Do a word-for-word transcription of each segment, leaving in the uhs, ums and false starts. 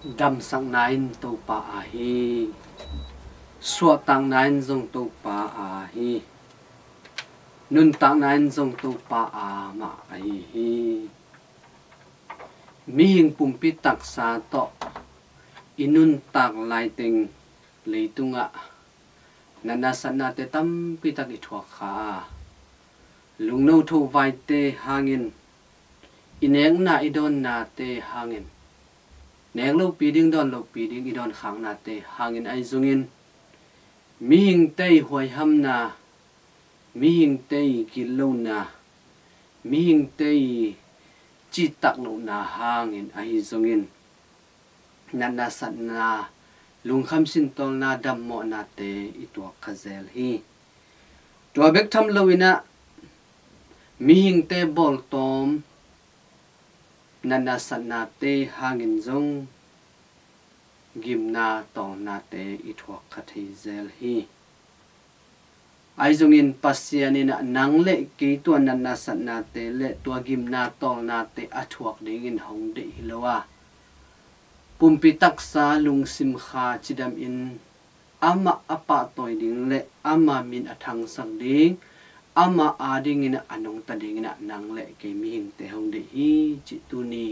Damsakna in Topa aa hi. Suahtakna in zong Topa aa hi. Nuntakna in zong Topa aa mah ahi hi. Mihing pumpi taksa tawh i nuntak laiteng leitungah natna satnate tampi tak i thuak kha a, lungno thovaite hangin, i nekna i dawnnate hangin, nek lopi ding dawn lopi ding i dawnkhaknate hangin ahi zongin, mihingte i huaihamna, mihingte i gitlona, mihingte i citak lohna hangin ahi zongin, natna satna, lungkham sintawlna, dammawhnate i tuak kha zel hi. Tua bek tham loinah mihingte bawltawm natna satnate hangin zong gimna tawlnate i thuak kha thei zel hi. Ahi zongin Pasian in ah nang le kei tua natna satnate le tua gimna tawlnate a thuak dingin hong deih hi lo a, pumpi taksa lungsim kha cidamin amah a pahtawi ding le ama min a thangsak ding, ama adingin ah a nungta dingin ah nang le kei mihingte hong deih hi cih tuni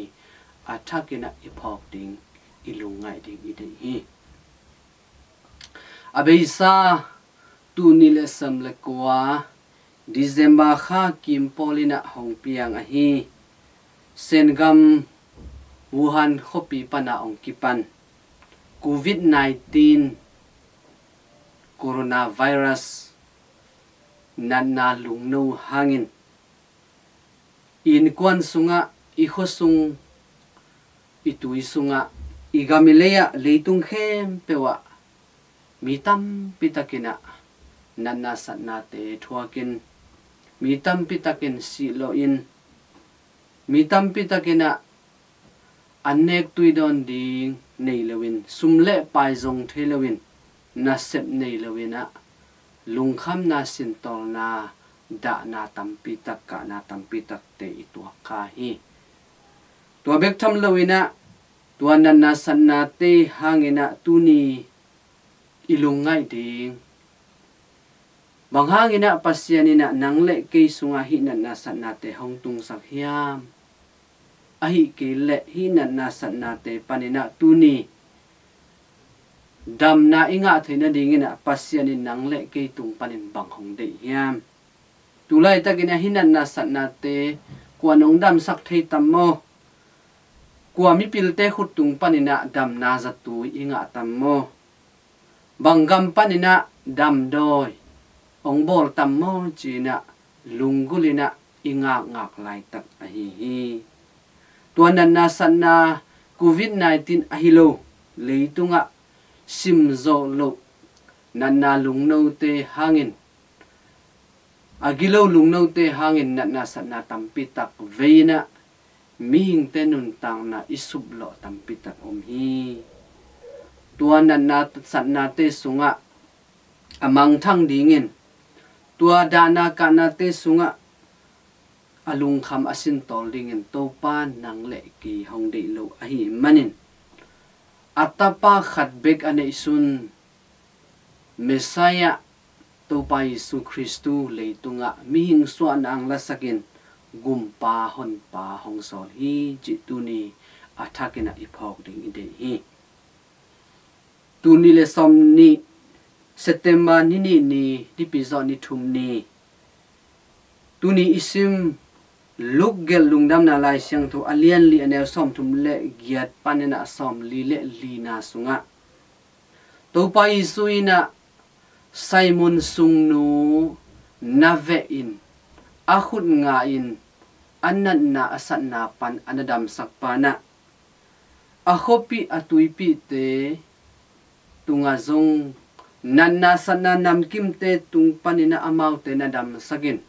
a thakin ah i phawk ding, i lungngaih ding i deih hi. A beisa, tul nih le sawm le kua, December kha kim pawlinah hong piang ahi Sengam Wuhan khuapi pana hong kipan Covid nineteen coronavirus natna lungno hangin i innkuan sungah, i khuasung, i tui sungah, i gam i lei ah, leitung khempeuh ah mi tampi takin ah natna satnate thuakin, mi tampi takin sih loin, mi tampi takin ah an nek tui dawn ding nei loin, sum le pai zong thei loin, nasep nei loin ah lungkhamna, sintawlna, dahna tampi tak, kahna tampi takte i tuak kha hi. Tua bek tham loin ah tua natna satnate hangin ah tuni i lungngaih ding, bang hangin ah Pasian in ah nang le kei sungah hih natna satnate hong tungsak hiam? Ahih kei leh hih natna satnate panin ah tuni damna i ngah theih nadingin ah Pasian in nang le kei tung panin bang hong deih hiam? Tulaitakin ah hih natna satnate kua nong damsak thei tam maw? Kua mipilte khut tung panin ah damna zatui i ngah tam maw? Bang gam panin ah damdawi hong bawl tam maw ci-in ah lunggulhin ah i ngakngak laitak ahi hi. Tua natna satna, Covid nineteen ahi lo, leitungah simzawh loh natna lungnote hangin, a gilo lungnote hangin natna satna tampi tak vei-in ah mihingte nuntakna i suplawh tampi tak om hi. Tua natna satnate sungah a mangthang dingin, tua dahna kahnate sungah a lungkham a sintawl dingin Topa nang le kei hong deih lo ahih manin, a Tapa khat bek a neihsun Messiah Topa Jesu Khristu leitungah mihing suahna ang lasakin Gumpa Honpa hong sawl hi cih tuni a thakin ah i phawk ding i deih hi. Tul nih le sawm nih, September ni nih ni, Nipi zawh ni thum ni. Tuni i sim Luke gelh Lungdamna Lai Siangtho a lian li, a neu sawmthum le giat panin ah sawmli le lina sungah Topa Jesu in ah Simon sungnu na vehin, a khut ngahin, a natna a satna pan a na damsak pa in ah, a khuapi a tuipite tungah zong, natna satna namkimte tung panin ah amaute na damsakin,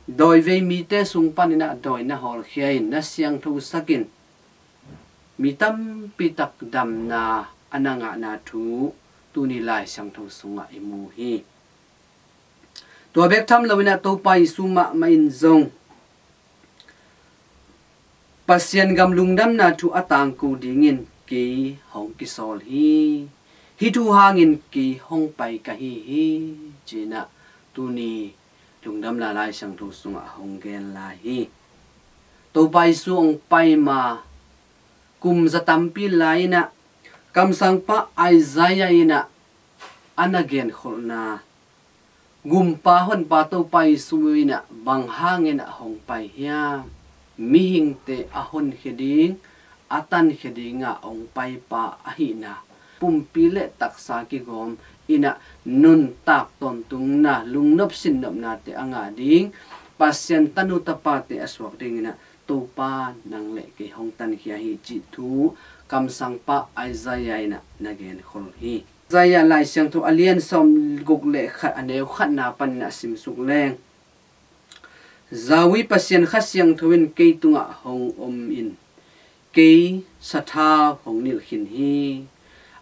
dawivei mite sung panin ah dawi na hawlkhia in, na siangthosakin, mi tampi tak damna a na ngahna thu tuni Lai Siangtho sungah i mu hi. Tua bek tham loin ah Topa Jesu mahmah in zong Pasian gam lungdamna thu a tangko dingin kei hong kisawl hi. Hih thu hangin kei hong pai ka hi hi, ci-in ah tuni lungdamna Lai Siangtho sungah hong gen lai hi. Topa Jesu hong pai ma kum za tampi lai-in ah kamsangpa Isaiah in ah a na genkholhna, Gumpa Honpa Topa Jesu in ah bang hangin ah hong pai hiam? Mihingte a honkhia ding, a tankhia dingah hong paipa ahihna, pumpi le taksa kigawm in ah nuntak tawntungna, lungnop sinnopnate a ngah ding Pasian tanu tapate a suak dingin ah Topa nang le kei hong tankhia hi, cih thu kamsangpa Isaiah in ah na genkhol hi. Isaiah Lai Siangtho a lian sawmguk le khat, a neu khatna panin a simsuk leng, Zawi Pasian Kha Siangtho in kei tungah hong om in, kei sathau hong nilh khin hi.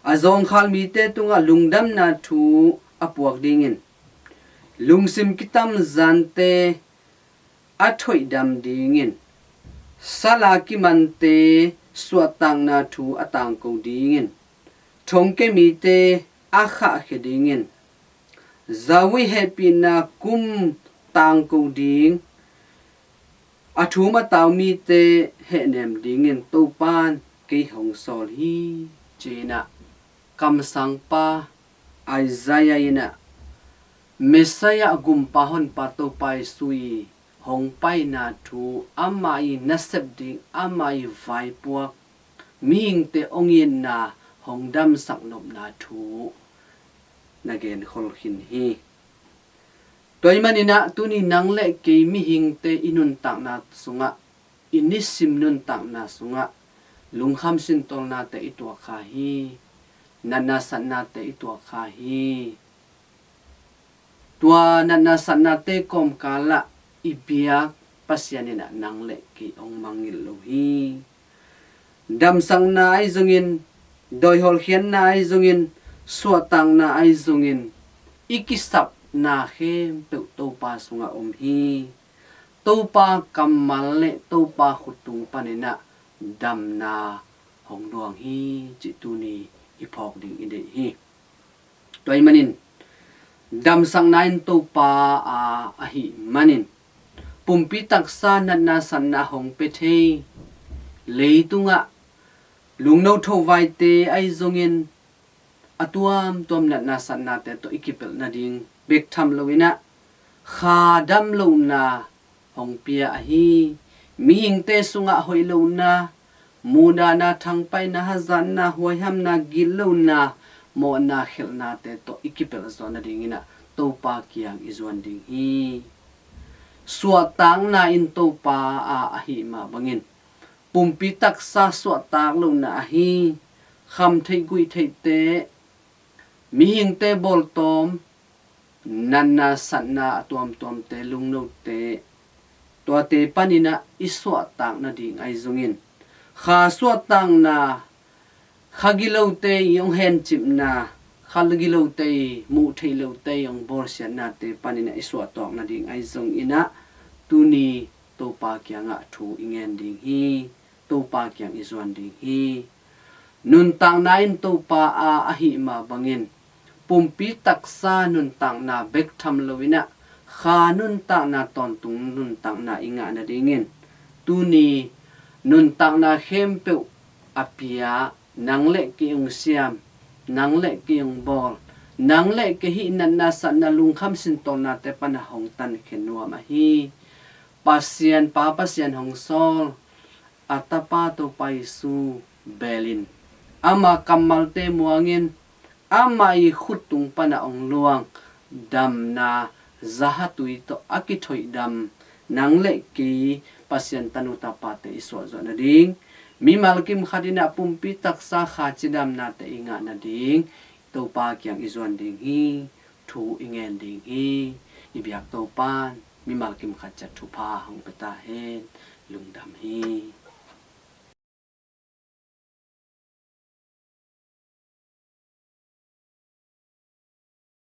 A zawngkhal mite tungah lungdamna thu a puak dingin, lungsim kitamzante a thoihdam dingin, sala kimante suahtakna thu a tangko dingin, thongkia mite a khahkhia dingin, Zawi hehpihna kum tangko ding, a thum a tau mite hehnem dingin Topan kei hong sawl hi, ci-in ah kamsangpa Isaiah in ah Messiah Gumpa Honpa Topa Jesu i hong paina thu, amah i nasep ding, amah i vaipuak, mihingte hong itna, hong damsak nopna thu na genkhol khin hi. Tua ahih manin ah tuni nang le kei mihingte i nuntakna sungah, i nisim nuntakna sungah lungkham sintawlnate i tuak kha hi. Natna satnate i tuak kha hi. Tua natna satnate kawmkalah i biak Pasian in ah nang le kei hong mangngilh lo hi. Damsakna ahi zongin, dawihawlkhiatna ahi zongin, suahtakna ahi zongin, i kisapna khempeuh Topa sungah om hi. Topa kammal le Topa khut tung panin ah damna hong luang hi, cih tuni i phawk ding i deih hi. Tua ahih manin damsakna in Topa a ahih manin, pumpi taksa natna satna hong pia thei, leitungah lungno thovaite ahi zongin a tuamtuam natna satnate tawh i kipelh nading bek tham loin ah kha dam lohna hong pia ahi. Mihingte sungah hoih lohna, muhdahna, thangpaihna, hazatna, huaihamna, gitlohna, mawhna, khelhnate tawh i kipelh zawh nadingin ah Topa kiang i zuan ding hi. Suahtakna in Topa a ahih mah bangin, pumpi taksa suahtak lohna ahi. Khamtheih guihtheihte, mihingte bawltawm, natna satna a tuamtuamte, lungnote, tuate panin ah i suahtak nading ahi zongin, kha suahtakna, kha gilote i hong hencipna, kha gilote i, muh theih lote i hong bawlsiatnate panin ah i suahtak nading ahi zongin ah, tuni Topa kiangah thu i ngen ding hi. Topa kiang i zuan ding hi. Nuntakna in Topa a ahih mah bangin, pumpi taksa nuntakna bek tham loin ah kha nuntakna, tawntung nuntakna i ngah nadingin, tuni nuntakna khempeuh a pia, nang le kei hong siam, nang le kei hong bawl, nang le kei hih natna satna, lungkham sintawlnate pan a hong tankhia nuam ahi. Pasian Pa, Pasian hong sawl, a Tapa Topa Jesu belin, ama kammalte muangin, ama i khut tung pan a hong luang damna, zahatui tawh a kithoihdam nang le kei Pasian tanu tapate i suah zawh nading, mimal kim khat in ah pumpi taksa kha cidamnate i ngah nading Topa kiang i zuan ding hi. Thu i ngen ding hi. I biak Topan mimal kim khat ciat thupha hong pia ta hen. Lungdam hi.